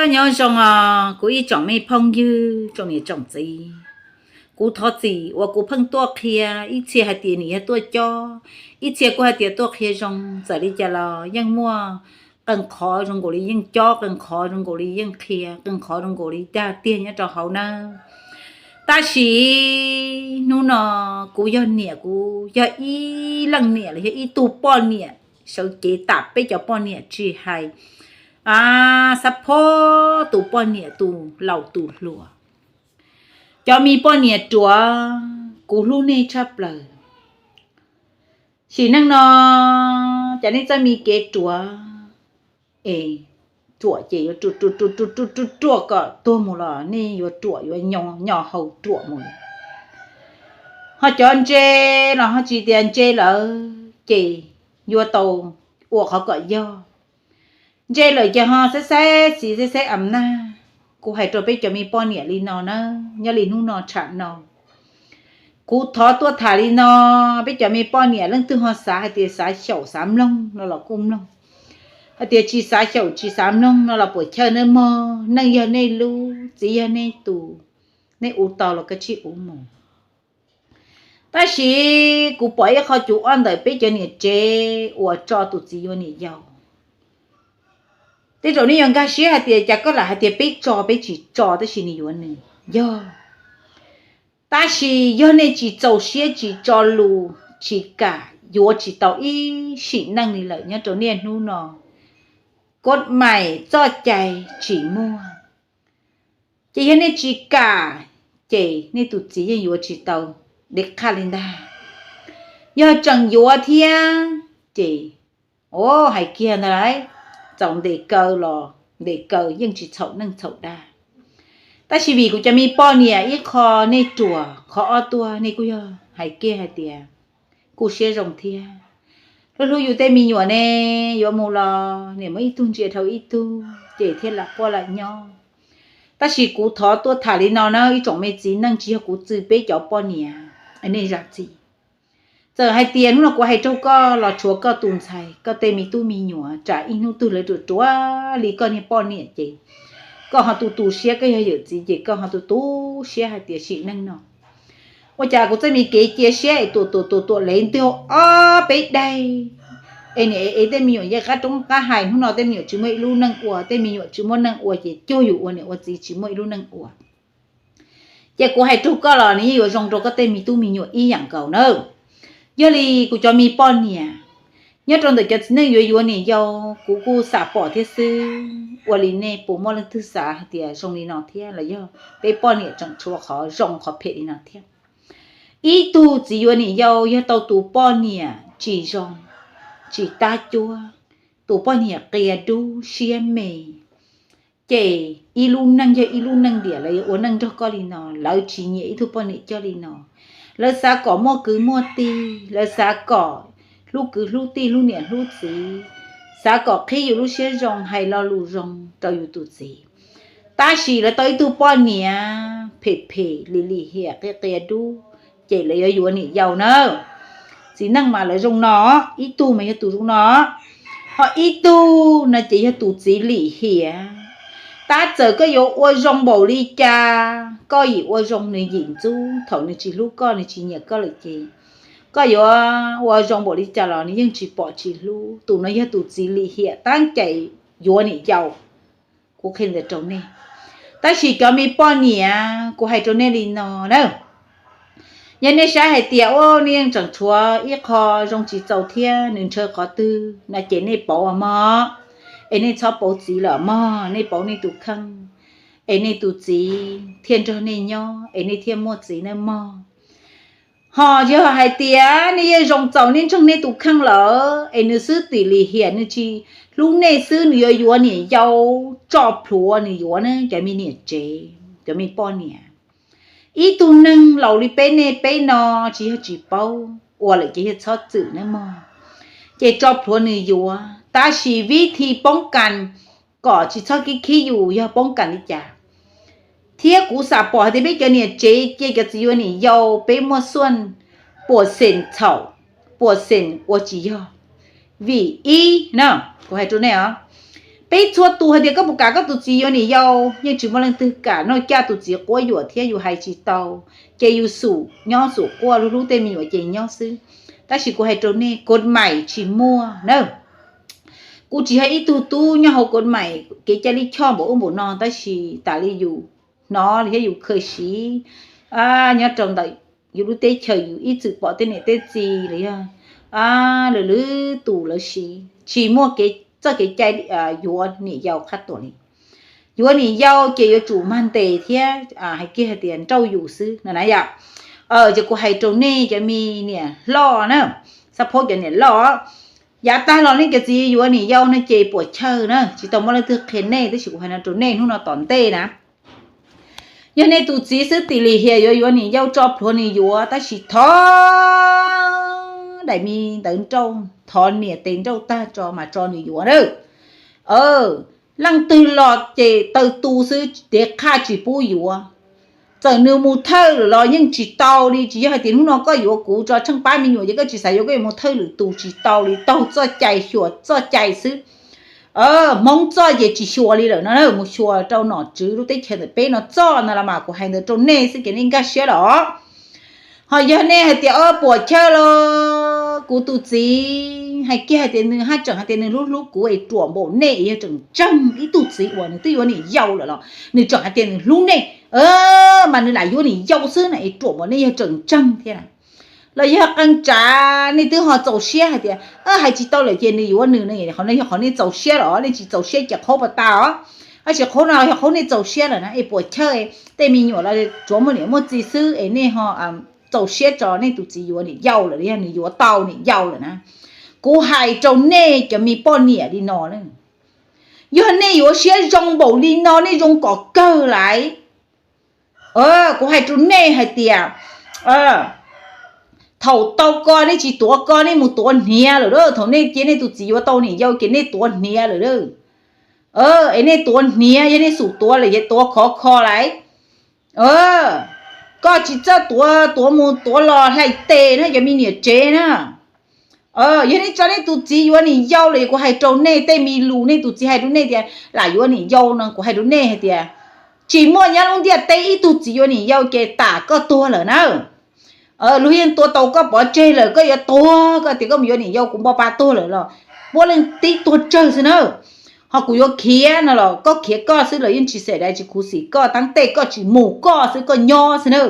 Koj nyob zoo os kuv ib tsoom me phooj ywg tsoom niam tsoom txiv. Kuv thov txim uas kuv pheej tuaj qhia, ib txhia hais tias nws yog tuaj cob, ib txhia kuj hais tias tuaj qhia zoo. Txawm li cas los yeej muaj qee qhov zoo nkaus li yeej cob, qee qhov zoo nkaus li yeej qhia, qee qhov zoo nkaus li dag tiag nyob rau hauv nawb. Tab sis hnub no kuv yog niam, kuv yog ib leej niam los yog ib tug poj niam sawv cev tam peb cov poj niam tsis hais xab phob tus poj niam tus laus tus hluas. Cov me poj niam ruam, kuv hlub nej tshaj plaws. Sim neej no cas nej txoj me kev ruam es ruam ces yuav ruam ruam ruam ruam ruam kom tuag mus los nej yuav ruam yuav nyo haus ruam mus. Ho cov ntse los ho tsis tias ntse lawm ces yuav tau ua qhov kom yog. Ntse lawm ces ho xaib xaib xis xaib xaib am nag. Kuv hais rau peb cov me poj niam li no na, nyob li hnub no tsham no kuv thov tuaj tham li no, peb cov me poj niam leej twg ho xav hais tias xav xyaum xav mloog no los kuj mloog, hais tias tsis xav xyaum tsis xav mloog no los puas chawj nawb mog. Neej yog nej lub, txiv yog nej tus, nej ua tau los kav tsij ua mus. Tab sis kuv pom ib qho cuv ob ntawm peb cov niam tsev uas tso tus txiv yuav niam yau. Tej zaum nej yuav nkag siab hais tias cas koj lam hais tias peb tso peb tsis tso tab sis nws yuav nws, yog. Tab sis yog nej tsis txaus siab tsis tso lus tsis kam yuav tsis tau ib sim neej li lawm nyob rau niaj hnub no, koj mais txoj cai tsis muaj. Ces yog nej tsis kam ces nej tus txiv yeej yuav tsis tau deb qhaj li ntag. Yog tseem yuav thiab ces, o, hais kiag ntag lauj, txaus ntes kaw los ntes kaw yeej tsis txhaum neej txhaum dag. Tab sis vim kuv cov me poj niam ib qho nej ruam, qhov ob tuaj nej kuj yog hais kiag hais tias kuj siab zoo thiab. Hlub hlub yus tej me nyuam ne, yuav mus los niam muab ib tug ntsia dhau ib tug ces thiaj lam quaj lam nyob. Tab sis kuv thov tuaj tham li no na ib tsoom me txiv neej, tsis yog kuv txwv peb cov poj niam, nej zam txim. Txawm hais tias hnub no kuv hais raug koj los tshuav koj tus ntxhais, koj tej me tub me nyuam tsam ib hnub twg lawv ruam ruam li koj niag poj niam ces koj ho tu tu siab, koj yog yawm txiv ces koj ho tu tu siab hais tias sim neej no ua cas kuv txoj me kev cia siab es tuam tuam tuam tuam lev ntuj ob peb daig es niam es tej me nyuam yeej qab roob qab hais, hnub no tej me nyuam tsis muaj ib lub neej ua, tej me nyuam tsis muaj neej ua ces cuag yus ua niam ua txiv tsis muaj ib lub neej ua. Ces kuv hais raug koj los nws yeej yuav zoo rau koj tej me tub me nyuam ib yam nkaus na. Yog li kuv cov me poj niam, nyob rau ntawm cov txiv neej yuav yuav niam yau, kuv kuj xam pom thiab xwb, ua li nej puas muaj leej twg xav hais tias zoo li no thiab los yog peb poj niam tseem tshuav qhov zoo qhov phem li no thiab. Ib tug txiv yuav niam yau yog tau tus poj niam tsis zoo, tsis tab cuab, tus poj niam qia dub siab me, ces ib lub neej yog ib lub neej tiam lawv yuav ua neej nrog koj li no, lawv tsis nyiam ib tug poj niam coj li no. Lawv xav kom muaj kwv muaj tij, lawv xav kom hlub kwv hlub tij hlub niam hlub txiv, xav kom qhib yus lub siab zoo hais lo lus zoo rau yus tus txiv. Tab sis lawv tau ib tug poj niam phem phem lim lim hiam qia qia dub, ces lawv yuav yuav niam yau na. Txiv neej mas lawv zoo no, ib tug mas yog tus zoo no, ho ib tug no ces yog tus txiv lim hiam. Tab txawm koj yuav ua zoo npaum li cas, koj yim ua zoo nws yim ntxub, thaum nws tsis hlub koj nws tsis nyiam koj lawm ces koj yuav ua zoo npaum li cas los nws yeej tsis pom tsis hlub. Tus no yog tus txiv lim hiam tab cais yuav niam yau. Kuv qhia ntawd rau nej. Tab sis cov me poj niam, kuv hais rau nej li no na, yog nej saib hais tias ua nej yeej tseem tshuav ib qho zoo tsis txaus thiab nws ntshaw qhov twg no ces nej pauv mog, es nej txhob pauv txiv lawm mog, nej pauv nej tus kheej, es nej tus txiv thiaj nrog nej nyob es nej thiaj muaj txiv nawb mog. Ho yog hais tias nej yeej zoo txaus nej ntseeg nej tus kheej lawm es nws xwb tim lim hiam nws tsis hlub nej xwb nws yuav yuav niam yau, tso plhuav nws yuav na cov me niam tsev, cov me poj niam. Ib tug neeg laus li peb nej peb no tsis yog tsis paub, ua lawm ces yog txhob txwm nawb mog. Ces tso plhuav nws yuav, tab sis vib thi poob kas kom tsis txhob khib khib yus yog poob kas li cas. Thiab kuv xam pom hais tias peb cov niam tsev cia cov txiv yuav niam yau peb muaj xuaj puas xeem txhaum, puas xeem ua tsis yog. Vim ib na, kuv hais rau nej os, Peb txhua tus hais tias koj puas kam koj tus txiv yuav niam yau, yeej tsis muaj leej twg kam noj caj tus txiv quab yuam thiab, yus hais tsis tau. Ces yus xum nyob xum quaj, hlub hlub tej me nyuam ces nyob xwb. Tab sis kuv hais rau nej, kod mais tsis muaj na. Kuv tsis yog ib tug tub nyob hauv kod mais kev cai lij choj npaum ub npaum no, tab sis tas li yus hnov li thiab yus khaws siv nyob rau ntawm yus lub teb chaws, yus ib txwm pom tej niam tej txiv los yog lwm lwm tus lawv siv, tsis muaj txoj kev cai yuav niam yau qhab tuam li. Yuav niam yau ces yuav tsum mag ntes thiab hais kiag hais tias nrauj yus xwb no na yom. Ces kuv hais rau nej cov me niam hlob na, xab phob cov niam loj, yav tag los nej cov txiv yuav niam yau no ces puam chawj na, tsis tau muaj leej twg qhia nej, tab sis kuv hais no rau nej hnub no tom ntej na. Yog nej tus txiv xwb, tim lim hiam yuav yuav niam yau tso plhuav nws yuav, tab sis thov daim me ntawv nrauj, thov niam tes nrauj tag tso mas tso nws yuav na. Leej twg los ces taw tu xwb, dev qhaj tsis pub yuav. Txawm nws mus thawj lawm los yeej tsis tau li. Tsis yog hais tias hnub no koj yuav kuv tso tsheej pab me nyuam ces koj tsis xav yuav, koj yuav mus thawj lwm tus, tsis tau li. Taug txoj cai xyuas txoj cai xwb. Hmoob txoj ces tsis xyuas li lawm no, mus xyuas rau nom tswv lub teb chaws ntawm peb no txoj no los mas kuv hais ntawd rau nej xwb ces nej nkag siab los. Ho yog nej hais tias o puam chawj los kuv tus txiv hais kiag hais tias nws haj tseem hais tias nws hlub hlub kuv es ruam npaum nej es yog tseem ntseeg ib tug txiv uas nws twb yuav niam yau lawm los nws tseem hais tias nws hlub nej, mas nws lam yuav niam yau xwb na es ruam npaum nej yog tseem ntseeg thiab na. Los yog qee tsav nej twb ho txaus siab hais tias hais tsis tau lawm ces nws yuav nws, qhov no yog qhov nej txaus siab los nej tsis txaus siab ces qhov pas tas os. Tab sis qhov no yog qhov nej txaus siab lawm na es puam chawj, tej me nyuam los tsuav muaj niam muaj txiv xwb es nej ho txaus siab tso nej tus txiv yuav niam yau lawm los yog nws yuav tau niam yau lawm na. Kuv hais rau nej cov me poj niam li no na, yog nej yuav siab zoo npaum li no nej zoo kom kawg lawm. Kuv hais rau nej hais tias thaum tau ko nej tsis tuav ko, nej mus tuav hniav lawm. Thaum nej cia nej tus txiv yuav tau niam yau ces nej tuav hniav lawm. Es nej tuav hniav, yog nej xum tuav lawm ces tuav khov kho lawm. Koj tsis txawj tuav, tuav mus tuav los hlais tes na cov me niam tsev na. Yog nej tso nej tus txiv yuav niam yau lawm, kuv hais rau nej tej me lus nej tus txiv hais rau nej tias lam yuav niam yau no, kuv hais rau nej hais tias tsis muaj nyob lub ntiaj teb ib tug txiv yuav niam yau ces tas koj tuag lawm na. Luag yeej tua tau koj pov tseg lawm, koj yuav tuag, koj tias koj mus yuav niam yau kuv npo pa tuag lawm los puab leej tib tuag tsawg xwb na. Ho kuv yuav khiav no los koj khiav koj xwb los yeej tsis xav dav tsis khuv xim koj, tab tej koj tsis mus koj xwb, koj nyob xwb na.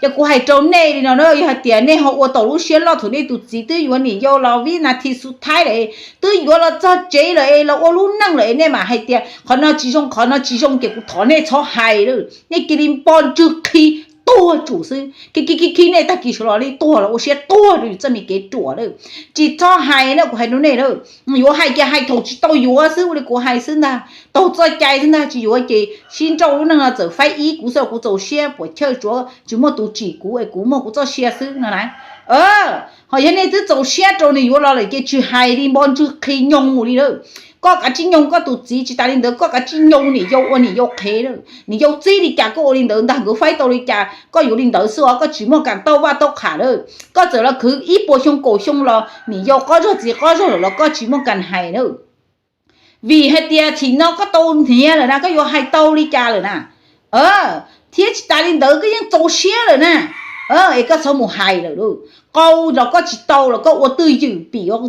Ces kuv hais rau nej li no na, yog hais tias nej ho ua tau lub siab loj thaum nej tus txiv twb yuav niam yau los vib nas this xub thaib lawm, twb yuav los txog tsev lawm es los ua lub neej lawm es nej mam hais tias qhov no tsis zoo qhov no tsis zoo ces kuv thov nej txhob hais lawm, nej cia li npo ntswg qhi tuag tsum xwb. Khi khi khi nej tag kis sawv los nej tuag los ua siab tuag rau yus txoj me kev ruam lawm. Tsis txhob hais na, kuv hais rau nej lawm. Yuav hais ces hais thaum tsis tau yuav xwb, ua li kuv hais xwb ntag, taug txoj cai xwb ntag. Tsis yuav ces sib nrauj lub neej no txawm faib ib kuv xwb los kuv txaus siab, puam chawj tsuav tsis muaj tus tsim kuv es kuv muaj kuv txoj sia xwb no na. Ho yog nej twb txaus siab rau nws yuav los lawm ces tsis hais li, npo ntswg qhi nyoos mus li lawm. Koj kav tsij nyoos koj tus txiv, tsis tas li ntawd koj kav tsij nyoos niam yau ua niam yau qhev lawm. Niam yau txib li cas koj ua li ntawd ntag, nkawd faib tau li cas koj yuav li ntawd xwb os, koj tsis muaj kas tau vaj tau qham lawm. Koj txawm los khwv ib puas xyoo kaum xyoo los niam yau qob zog txiv qob zog lawm los koj tsis muaj kas hais lawm. Vim hais tias thaum no koj tau hniav lawm na, koj yuav hais tau li cas lawm na. Thiab tsis tas li ntawd koj yeej txaus siab lawm na, es koj txhob mus hais lawm lauj. Qau los koj tsis tau los koj ua twj ywm pim yuav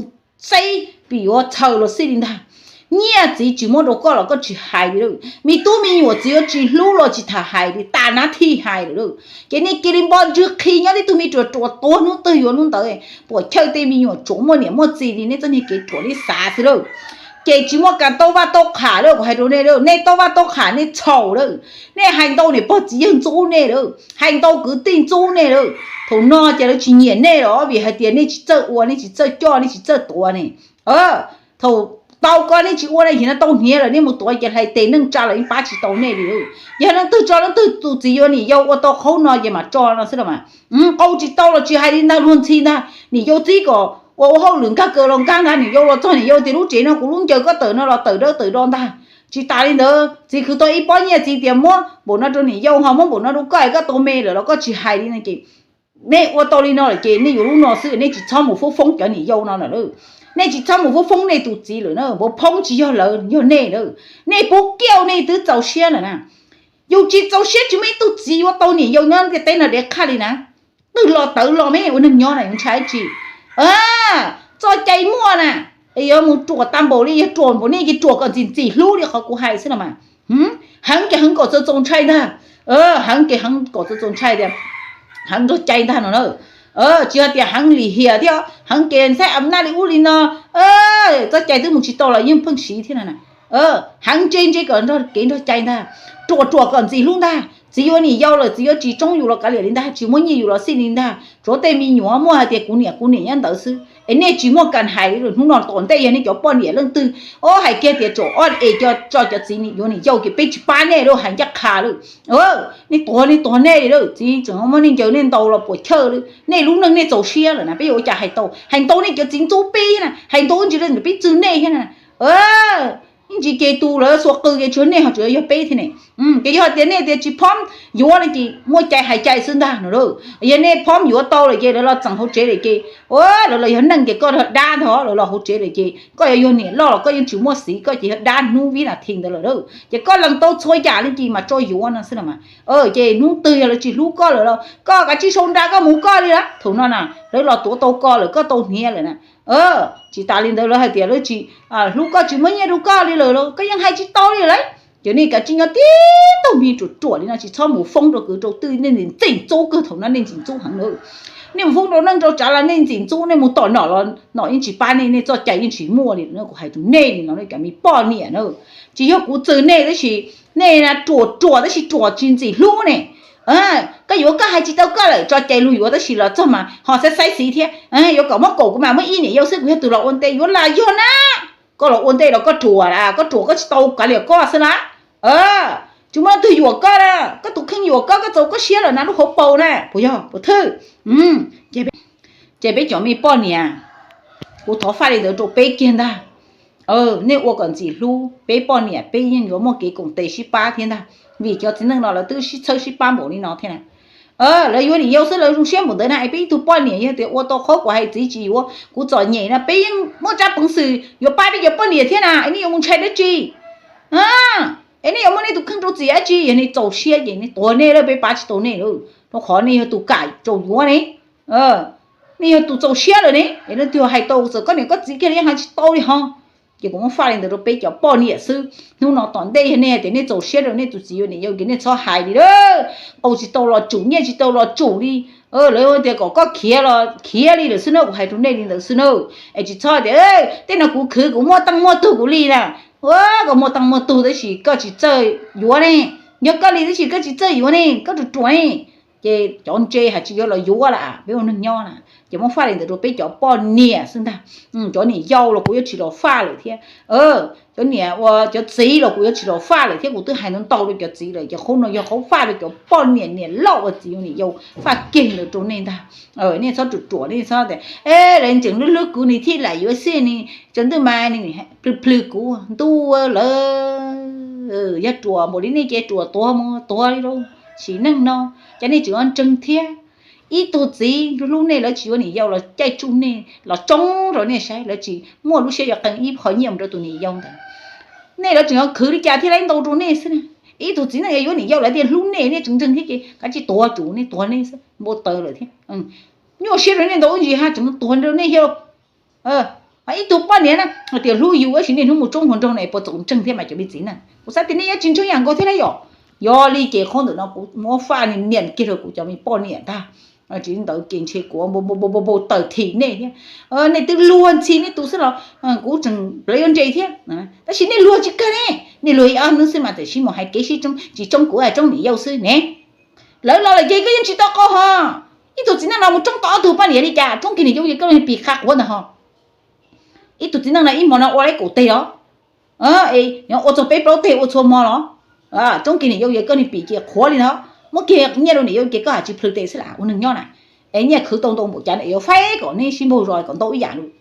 xeb pim yuav txhaws los xij li ntag. Nyiaj txiv tsis muab rau koj los koj tsis hais li lauj. Me tub me nyuam txiv yuav tsis hlub los tsis tham hais li, tas nab thij hais lawm lauj. Ces nej cia li npo ntswg qhi nyob tib tug me ruam ruam tuag hnub twg yuav hnub ntawd. Puam chawj tej me nyuam tsuav muaj niam muaj txiv li nej txoj niag kev ruam nej xav xwb lauj. Ces tsis muaj kas tau vaj tau qham lawm, kuv hais rau nej lauj, nej tau vaj tau qham nej txhaum lawm. Nej hais ntau niam pog txiv yawg ntxub nej lawm, hais ntau kwv tij ntxub nej lawm. Thaum no ces lawv tsis nyiam nej los vim hais tias nej tsis txawj ua, nej tsis txawj coj, nej tsis txawj tuav ne. Thaum tau ko nej tsis ua na, yog no tau hniav lawm nej mus tuav ces hlais tes neej tsa los yeej pab tsis tau nej li lauj. Yog leej twg tso leej twg tus txiv yuav niam yau ua tau qhaub no ces mam tso no xwb los mas. Qau tsis tau los tsis hais li ntag, luag ntxhi ntag. Niam yau txib kom ua ua hauj lwm nkag kaws los nkag ntag, niam yau los txog niam yau tias lub tsev no kuv lub ncaws koj tawm no los tawm dawb tawm do ntag. Tsis tas li ntawd txiv khwv tau ib pob nyiaj txiv tias muab npaum no rau niam yau ho muab npaum no rau koj es koj tau me lawm los koj tsis hais li no ces nej ua tau li no lawm ces nej yuav lub no xwb, nej tsis txhob mus foob foob cov niam yau no lawm lauj. Nej tsis txhob mus foob foob nej tus txiv lawm na, mus phoob tsis yog lawv, yog nej na. Nej puv kiaj nej twb txaus siab lawm na. Yus tsis txaus siab tsis muaj ib tug txiv yuav tau niam yau nyob ntiaj teb no dev qhaj li na. Twg los tawv los me ua neeg nyob na yuav ntshai dab tsi? Txoj cai muaj na, yuav mus ruam tag npaum li, yog ruam npaum nej ces ruam kom ntxim ntxim hlub li qhov kuv hais xwb no mas. Heev ces heev kom txaus txaus ntshai ntag. Heev ces heev kom txaus txaus ntshai tias heev nrog cai ntag no na. Tsis yog tias heev lim hiam thiab heev ces xaib am naj li ub li no. Txoj cai twb mus tsis tau los yeej pheej siv thiab na. Heev ntse ntse kom nrog kev nrog cai ntag. Ruam ruam kom ntxim hlub ntag. Txiv yuav niam yau lawm txiv yuav tsis tsoob yus los kav liam li ntag, tsis muab nyiaj yus los xij li ntag. Tsuav tej me nyuam muaj hais tias kuv niam kuv niam nyob ntawd xwb es nej tsis muaj kas hais li lawm. Hnub no tom ntej yog nej cov poj niam leej twg, o, hais kiag tias tsaum ob es tso cov txiv yuav niam yau ces peb tsis pab nej lawm, hais ncaj qha lawm. Nej tuag nej tuag nej li lawm, txiv tseem muab nej ncaws nej ntaus los puas chawj li. Nej lub neej nej txaus siab lawm na, peb yuav ua cas hais tau? Hais ntau nej cov txiv ntxub peb thiab na, hais ntau ntsis li ntawm peb txwg nej thiab na. Ib ntsis ces tus lawv xuas qw ces tsuas nej ho tsuas yog peb thiab ne. Ces yog tias nej tias tsis phob yuav no ces muaj cai hais cai xwb ntag no. Yog nej phob yuav tau lawm ces lawv los txeem hauv tsev lawm ces, lawv los yog neeg ces koj yog dab ntag, lawv los hauv tsev lawm ces koj yuav yog niam loj los koj yeej tsis muaj xiv, koj ces yog dab hnub vib nas this ntawd lawm. Ces koj lees tau txhua yam li ces mas tso yuav no xwb no mas. Ces hnub twg yog lawv tsis hlub koj lawm los koj kav tsij sau nra koj mus koj li lawm. Thaum no na lawv los tuav tau koj lawm, koj tau hniav lawm na. Tsis tas li ntawd lawv hais tias lawv tsis hlub koj, tsis muab nyiaj rau koj li lawm los koj yeej hais tsis tau li lawm. Ces nej kav tsij nyob tib tug me ruam ruam li no, tsis txhob mus foob rau kwv rau tij, nej ntxim ntxub kawg. Thaum no nej ntxim ntxub heev na. Nej mus foob rau neej rau tsav los nej ntxim ntxub, nej mus tom nom los nom yeej tsis pab nej, nej txoj cai yeej tsis muaj li no. Kuv hais rau nej li no, nej cov me poj niam na, tsis yog kuv txwv nej tab sis nej ruam ruam tab sis ruam tsis ntxim hlub ne. Koj yuav koj hais tsis tau koj lawm, tso cai luag yuav tab sis los txog mas ho xaib xaib xiv thiab. Yuav kom muab kaum kuv mas muab ib niam yau xwb, kuv yog tus los ua ntej, yuav los yog na. Koj los ua ntej los koj ruam, koj ruam koj tsis tau kav liam koj xwb na. Tsis muaj leej twg yuam koj na, koj tus kheej yuam koj, koj txaus koj siab lawm na lub hauv paus na, puas yog puas thwj? Ces peb cov me poj niam, kuv thov faj li ntawd rau peb kiag ntag. Nej ua kom ntxim hlub peb poj niam, peb yeej yuav muaj kev koom tes sib pab thiab ntag, vim cov txiv neej no lawv twb sib txhawb sib pab npaum li no thiab na. Lawv yuav niam yau xwb lawv zoo siab npaum ntawd na, es peb ib tug poj niam yog tias ua tau qhov kuv hais, txiv tsis yuav, kuv txom nyem na, peb yeej muaj tsab peev xwm yuav pab peb cov poj niam thiab na, es nej yuav mus ntshai dab tsi? Es nej yuav muab nej tus kheej rau txiav dab tsi? Yog nej txaus siab ces nej tuag nej lawm, peb pab tsis tau nej lawm, rau qhov nej yog tus kam tsaus yuav ne. Nej yog tus txaus siab lawm ne, es leej twg hais tau, txawm koj niam koj txiv kiag li yeej hais tsis tau li ho. Ces kuv muab faj li ntawd rau peb cov poj niam xwb. Hnub no tom ntej yog nej tias nej txaus siab rau nej tus txiv yuav niam yau ces nej txhob hais li lawm. Qau tsis tau los tsum, nyiaj tsis tau los tsum li. Lawv tias kom koj khiav los khiav li lawm xwb na, kuv hais rau nej li ntawd xwb na. Es tsis txhob tias tej no kuv khwv kuv muaj teej muaj tug kuv li na. Koj muaj teej muaj tug tab sis koj tsis txawj yuav ne. Yog koj li tab sis koj tsis txawj yuav ne, koj ruam ruam ne. Ces cov ntse hais tsis yuav los yuav lawm, peb ua neeg nyob na. Ces muab faj li ntawd rau peb cov poj niam xwb ntag. Cov niam yau los kuv yuav tsis los faj lawm thiab. Cov niam ua cov txiv los kuv yuav tsis los faj lawm thiab, kuv twb hais ntau ntau rau cov txiv lawm, ces qhov no yog qhov faj rau cov poj niam niam loj ua txiv ua niam yau, faj kiag ntawd rau nej ntag. Nej txhob ruam ruam, nej txhob tias lawv tseem hlub hlub kuv nws thiaj lam yuav xwb, nws tsaus ntuj mas nws plhws plhws kuv ntuj lawm. Yog ruam npaum li nej ces ruam tuag mus tuag li lauj. Sim neej no ces nej tseem ntseeg thiab. Ib tug txiv hlub nej, lawv tsis yuav niam yau los caij tsuj nej los tsoob rau nej saib, lawv tsis muaj lub siab yuav qee ib qho nyiaj mus rau tus niam yau ntawd. Nej lawv tseem yuav khwv li cas thiaj li ntau rau nej xwb na. Ib tug txiv neej yuav niam yau lawv thiaj hlub nej, nej tseem ntseeg thiab ces kav tsij tuag, tsum nej tuag nej xwb, npau taws lawm thiab. Nyuaj siab rau nej ntau ib ntsis ha, tseem tuag rau nej thiab. Ib tug poj niam na hais tias hlub yus tab sis niaj hnub mus tsoob hluas nraug no puas txaus ntseeg thiab mas cov me txiv na? Kuv xav tias nej yuav tsis ntseeg yam nkaus thiab lauj yom. Yog li ces qhov ntawm no kuv muab faj niam kiag rau kuv cov me poj niam ntag. Tsis li ntawd ces ntshe kuv npau taws thim nej thiab. Nej twb luag ntxhi nej tus xwb los kuv tseem plawv yuav ntse thiab. Tab sis nej luag tsis kawg ne, nej luag ib ob hnub xwb mas tam sim mus hais kev sib tsoob, tsis tsoob kuv, tsoob niam yau xwb ne. Lawv los lawm ces koj yeej tsis tau qau ho. Ib tug txiv neej no mus tsoob tau ob tug poj niam li cas, tsoob kiag niam yau ces koj pim qha quav ntag ho. Ib tug txiv neej no ib hmo no ua lawm kaum teg los, ua txog peb plaub teg ua txhua hmo los, tsoob kiag niam yau ces koj pim ces qhuav li ntag. Muab kiag nyiaj rau niam yau ces koj hais tsis plhws tes xwb lam ua neeg nyob na. Es nyiaj khwv tau ntau npaum cas es yuav faib kom neb sib npaug zos kom ntau ib yam lauj.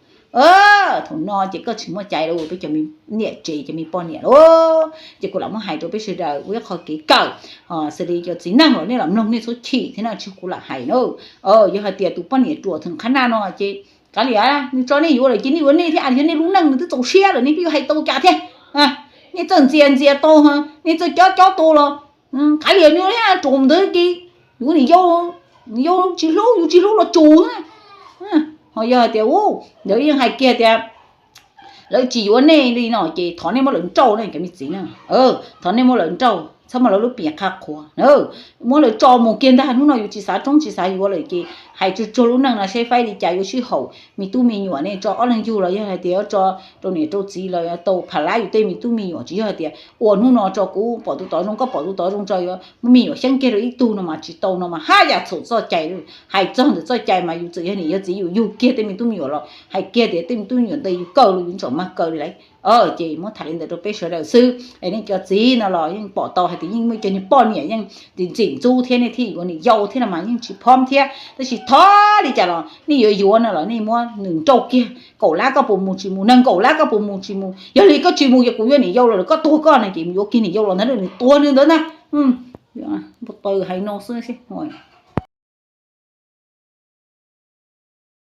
Thaum no ces koj tsis muaj cai lauj, peb cov me niam tsev, cov me poj niam lauj. Ces kuv lam muab hais rau peb sawv daws ua ib qho kev kawm, xws li cov txiv neej los nej los mloog nej txhob chim thiab no, tsis kuv lam hais na. Yog hais tias tus poj niam ruam theem qhab naj no ces Kav liam, nws tso nej yuav lawm ces nej yuav nej thiab, yog nej lub neej nws twb txaus siab lawm nej pheej yuav hais tau cas thiab. Nej txawj ntxias ntxias tau, nej txawj cob cob tau los kav liam nws thiab, tsuas ntawd ces yuav niam yau, niam yau tsis hlub, yus tsis hlub los tsuas. Ho yog hais tias, ntawd yeej hais kiag tias lawv tsis yuav nej li no ces thov nej muab lawv nrauj na cov me txiv na. Thov nej muab lawv nrauj, txhob muab lawv lub piam qha qhuav, muab lawv tso mus kiag ntag. Hnub no yus tsis xav roob tsis xav yuav lawm ces hais tsuag tsuag lub neej no seb faib li cas yuav sib haum. Me tub me nyuam nej tso ob leeg yug los yog hais tias tso rau niam rau txiv los tau pha lab yus tej me tub me nyuam, tsis yog hais tias ua hnub no tso kuv pom tus tod zoo koj pom tus tod zoo tso yuav muab me nyuam xyeeb kiag rau ib tug no mas tsis tau no mas haj yam txhaum txoj cai. Hais txog ntawm txoj cai mas yus txawm yog niam yog txiv yus yug kiag tej me tub me nyuam los hais kiag tias tej me tub me nyuam ntawd yus kaw los yus tseem mag kaw li lauj. Ces muab tham li ntawd rau peb sawv daws xwb es nej cov txiv no los yeej pom tau hais tias yeej muaj cov niag poj niam yeej ntxim ntxim ntxub thiab nej thiaj yuav niam yau thiab no mas yeej tsis phob thiab. Tab sis thov li cas los nej yuav yuav no los nej muab nws nrauj kiag. Kaum lab koj puas mus tsis mus? Nees nkaum lab koj puas mus tsis mus? Yog li koj tsis mus ces kuv yuav niam yau los lawm, koj tuag koj na ces yuav kiag niam yau los ntag, nws tuag nws ntawd ntag. Npau taws hais no xwb.